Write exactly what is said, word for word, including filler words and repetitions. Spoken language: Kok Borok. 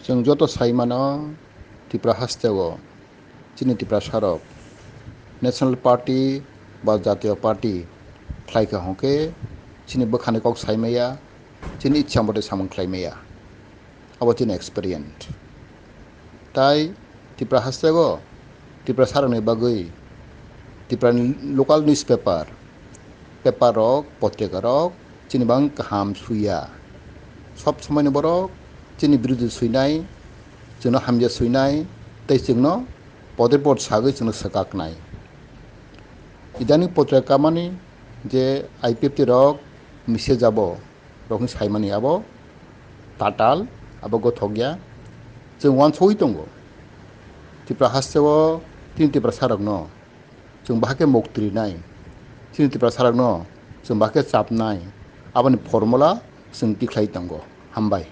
Chwng joto sai mano, Tripura hasteo chini Tiprasarok National Party ba Jatiyo Party khlai kha hwnkhe chini bwkhani kok sai maya, chini ichha mote samung khlai maya. Abo chini experience. Tai Tripura hasteo Tiprasarokni bagwi Tripurani local newspaper, paper rok, potrika rok chini bang kaham suya. Sob somoino borok chini birodhi suinai, chwngno hamya suinai, tei chwngno poder pot sagwi chwngno swkaknai. Idani potrika kamani je I P F T rok message abo rokni saimani abo tatal, abo gothokya. Chwng uansugwi tongo. Tripura hasteo chini Tiprasarokno chwng bahai khe mukti rinai, chini Tiprasarokno chwng bahai khe chapnai, aboni formula chwng tikhlai tongo. Hambai.